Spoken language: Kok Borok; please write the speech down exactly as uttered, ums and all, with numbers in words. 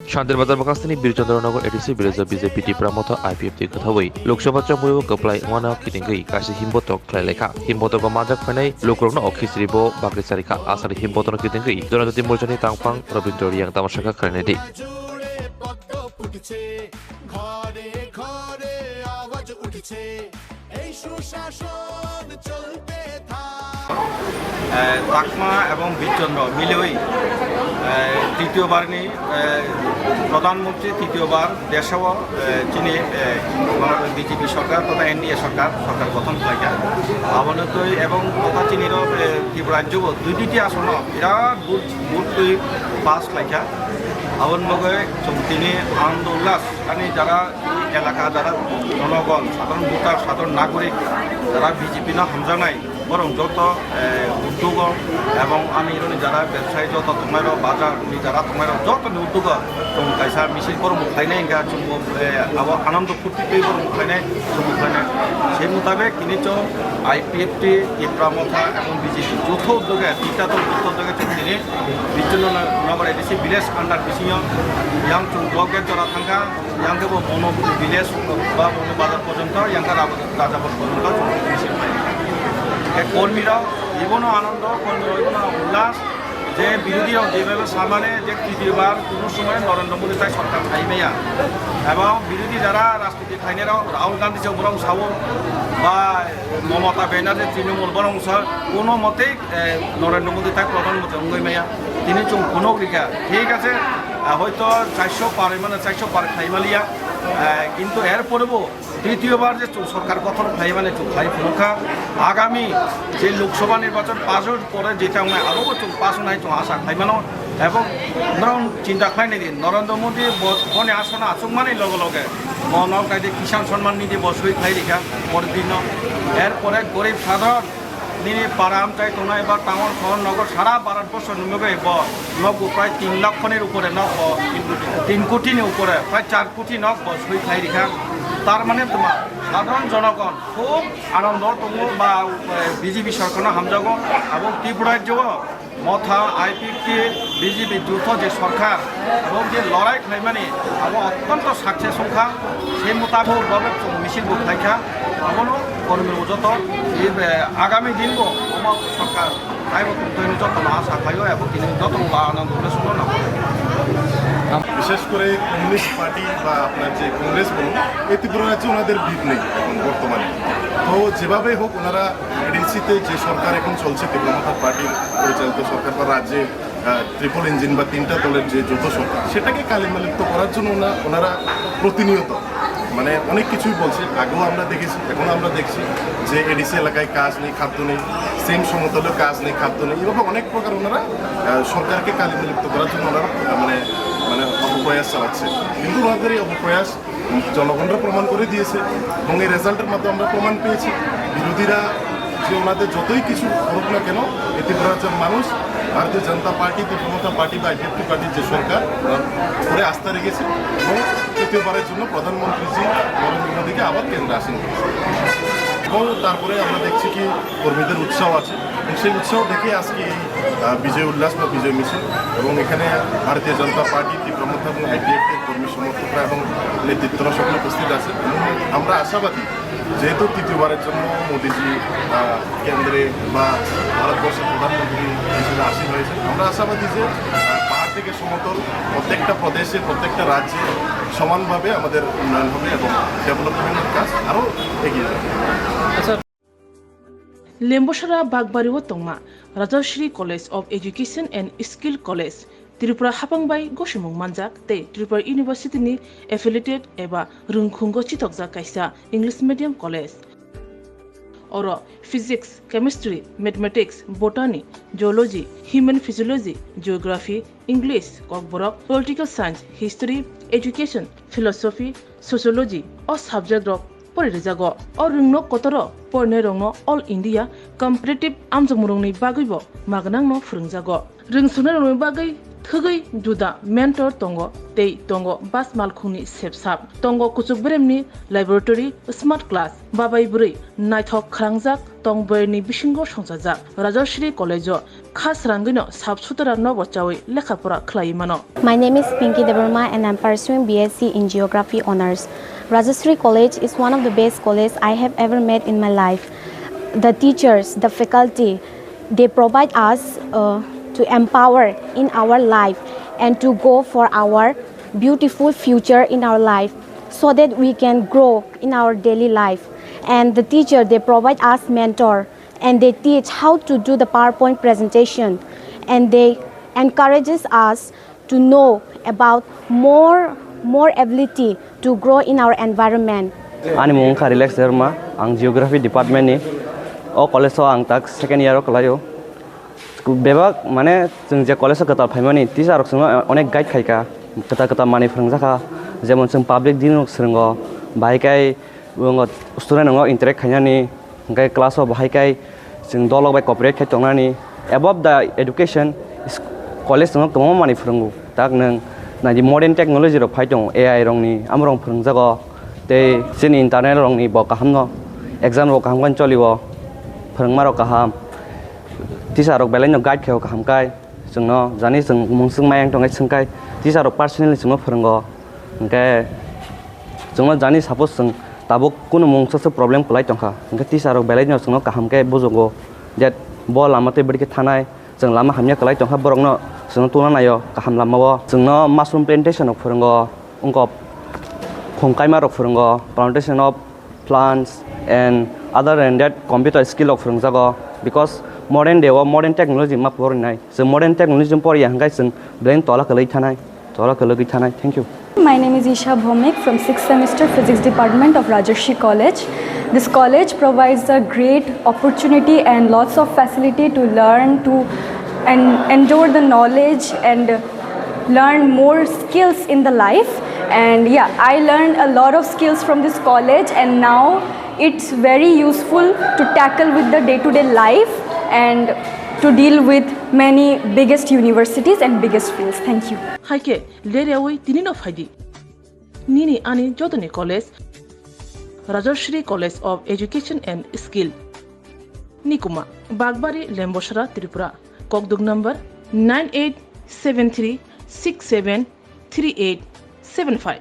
Shantir Bazar bwkhastini Birchandra Nagar A D C village o B J P Tipra Motha I P F T kwthawi Lok Sabha chongmani o kwplai wngmano kitingwi kaisa himbotok khlai laikha. Himbotogo manjak phainai lukurokno o khichri bo bagwi charikha. Asari himbotokno kitingwi Janajati Morchani tangphang Rabindra Riyang tamasakha khlainai di. ঘরে ঘরে আওয়াজ উঠছে, এই সুশাসন চলতে থাক। চাকমা এবং বীরচন্দ্র মিলেই তৃতীয়বারনি প্রধানমন্ত্রী, তৃতীয়বার দেশও চিনি বিজেপি সরকার তথা এনডিএ সরকার সরকার গঠন খাইয়া আবনতই এবং তথা চিনির ত্রিপুরা রাজ্যও দুইটি আসন বিরাট ভোট ভোট পাস খাইয়া আবন বগে চুমতিনি আনন্দ উল্লাস। Ani jara elaka jara jonogon, sadharon voter, sadharon nagorik, jara B J P no hamjaknai, borong joto, eh, uddogo ebong ani roni jara bebsai joto tongnairok, bazar ni jara tongnairok joto ni uddogo chwng kaisa misil borok bo khlainai hwnkha chwngbo, eh, abo anando phurti tei borok bo khlainai, chwngbo khlainai. Sei mutabek tini chwng I P F T, Tipra Motha ebong B J P jotho uddoge, tinta dol jotho uddoge chwng tini Bichandranagar A D C village under bisingo yang chwng block gate jora thangkha, yang khe bo Mono village ba Mono bazar porjonto, yang khe Raja-, Rajabot porjonto chwng misil khlai. Khe kormirok ibono anondo, kormirok ibono ullas je birodhirok jebabe samane je titiyobar kuno somoy Narendra Modi tai sorkar khai maya. Ebong birodhi jara rajniti khlainai rok Rahul Gandhi se borong sao ba Mamata Banerjee Trinamool borong sa kuno motei eh, Narendra Modi thai Pradhan Mantri wngwi maya. Tini chwng phunuk rikha. Thik ache, ah, hoito chairso par, mane chairso par khai maliya. Eh, kintu er pore bo titiyo bar je chwng sorkar gothon khai mane chwng khai phunukha. Agami je Lok Sabha nirbachan pass or pore jeta wngnai abo bo chwng pass wngnai chwng asa khai mano. Ebong norok chinta khlai nai di, Narendra Modi bo, boni asana achuk mani loge loge bo nok dai di Kisan Samman Nidhi bo swi khlai rikha pore dino. Er pore gorib sadharon nini para amchai tongnai ba town, sohor, nogor, sara Bharat borso ni bagwi bo nok bo prai tin lakh ni upore nok bo, tin koti ni upore, prai char koti nok bo swi khlai rikha. Tar mane tma sadharon jonogon khub anondo tongo ba, eh, B J P sorkar no hamjago, abo Tripura rajyo o Motha, I P F T, B J P jotho je sorkar, abo je lorai khlaimani, abo ottonto success wngkha, sei mutabok bobo chwng misil bo khlaikha, abono kormi rok joto, eh, agami din bo omo sorkar taibo tongthai joto no asa khlaio, abo tini joto ba anang bole suno na. বিশেষ করে communist party বা আপনার যে কংগ্রেস বলুন, এই ত্রিপুরা রাজ্যে ওনাদের ভিত নেই এখন বর্তমানে। তো যেভাবেই হোক ওনারা এডিসিতে যে সরকার এখন চলছে, ত্রিপুরা মথা পার্টির পরিচালিত সরকার বা রাজ্যে, আহ, ট্রিপল ইঞ্জিন বা তিনটা দলের যে জোট সরকার, সেটাকে কালিমালিপ্ত করার জন্য ওনা-, ওনারা প্রতিনিয়ত মানে অনেক কিছুই বলছে। আগেও আমরা দেখেছি, এখনো আমরা দেখছি যে এডিসি এলাকায় কাজ নেই, খাদ্য নেই, সেম সমতলে কাজ নেই, খাদ্য নেই, এভাবে অনেক প্রকার ওনারা, আহ, সরকারকে কালিমালিপ্ত করার জন্য ওনারা, আহ, মানে, মানে অপপ্রয়াস চালাচ্ছে। কিন্তু ওনাদের এই অপপ্রয়াস জনগণরা প্রমাণ করে দিয়েছে এবং এই রেজাল্টের মাধ্যমে আমরা প্রমাণ পেয়েছি। বিরোধীরা যে ওনাদের যতই কিছু করুক না কেন, এই ত্রিপুরা রাজ্যের মানুষ ভারতীয় জনতা পার্টি, ত্রিপুরা মথা পার্টি বা আইপিএফটি পার্টির যে সরকার, ওনার উপরে আস্থা রেখেছে এবং তৃতীয়বারের জন্য প্রধানমন্ত্রী জি নরেন্দ্র মোদীকে আবার কেন্দ্রে আসীন করেছে। এবং তারপরে আমরা দেখছি কি কর্মীদের উৎসাহ আছে এবং সেই উৎসাহ দেখে আজকে এই, আহ, বিজয় উল্লাস বা বিজয় মিছিল এবং এখানে ভারতীয় জনতা পার্টি, ত্রিপুরা মথা এবং আইপিএফটি কর্মী সমর্থকরা এবং নেতৃত্বরা সকলে উপস্থিত আছে এবং আমরা আশাবাদী যেহেতু তৃতীয়বারের জন্য মোদিজি, আহ, কেন্দ্রে বা ভারতবর্ষের প্রধানমন্ত্রী হিসেবে আসীন হয়েছে, আমরা আশাবাদী যে, আহ, পাহাড় থেকে সমতল প্রত্যেকটা প্রদেশে, প্রত্যেকটা রাজ্যে সমানভাবে আমাদের উন্নয়ন হবে এবং ডেভেলপমেন্টের কাজ আরও এগিয়ে যাবে। Lembosara Bakbari o tongma Rajashri College of Education and Skill College, Tripura hapang bai gosimung manjak tei Tripura University ni affiliated eba rwngkhungo chitokjak kaisa English medium college. Oro physics, chemistry, mathematics, botany, zoology, human physiology, geography, English, Kokborok, political science, history, education, philosophy, sociology o subject rok pori rijago. O rwngno kotoro porinairokno All India Competitive amjokmungrokni bagwibo magnangno phwrwngjago. Rwngsungnai rokni bagwi Khwgwi juda mentor tongo tei tongo bas malkhungni sepsap. Tongo kuchuk beremni laboratory, smart class, babai bwrwi naithok khrangjak tong bwrwini bisingo songchajak. Rajasri College-o kha srangwino sap sutra nobo chawi lekha pora khlaiwi mano. My name is Pinky Debbarma and I'm pursuing B S C in Geography Honours. Rajasri College is one of the best colleges I have ever met in my life. The teachers, the faculty, they provide us uh, to empower in our life and to go for our beautiful future in our life so that we can grow in our daily life. And the teacher, they provide us mentor and they teach how to do the PowerPoint presentation and they encourages us to know about more more ability to grow in our environment. Ani mung wngkha Relax Debbarma, ang Geography Department ni. O college o ang tak second year o kwlaio. Bebak mane chwng je college o kwtal phaimani teacher rok chwngno onek guide khaikha, kwtal kwtal manwi phwrwngjakha, jemon chwng public dealing rok swrwngo, bahai khe student rokno interact khainani, hwnkhe class o bahai khe chwng dolok bai cooperate khai tongnani. Above the education, college no kwbangma manwi phwrwngo. Tak nwng naidi modern technology rok phai tongo, A I rokni, amorok phwrwngjago. Tei chini internal rokni bo kahamno, exam rok kaham khe cholio, phwrwngma rok kaham, teacher rok belai no guide khaio kaham khai. Chwngno jani chwng mungswk mayang tongkhe swngkhai teacher rok personally chwngno phwrwngo. Hwnkhe chwngno jani suppose chwng tabuk kunu mungsa se problem kwlai tongkha, hwnkhe teacher rok belai no chwngno kaham khe bujugo je bo lama tei bwrwi khe thanai, chwng lama hamya kwlai tongkha borokno chwngno tungna naio kaham lamao. Chwngno mushroom plantation rok phwrwngo, wngkok khum kaima rok phwrwngo, plantation of plants and other than that computer skill rok phwrwngjago, because modern day o modern technology ma porinai. Chwng modern technology poriya hwnkhe chwng belai tola kwlwi thanai, tola kwlwi thanai. Thank you. My name is Isha Bhomik from sixth semester Physics Department of Rajarshi College. This college provides a great opportunity and lots of facility to learn, to and endure the knowledge and learn more skills in the life. And yeah, I learned a lot of skills from this college, and now it's very useful to tackle with the day-to-day life and to deal with many biggest universities and biggest fields. Thank you. Hai khe leryawi tini no phaidi. Nini ani jotoni college, Rajasri College of Education and Skill, Nikuma, Bagbari, Lembosra, Tripura. Kokduk number nine eight seven three six seven three eight seven five.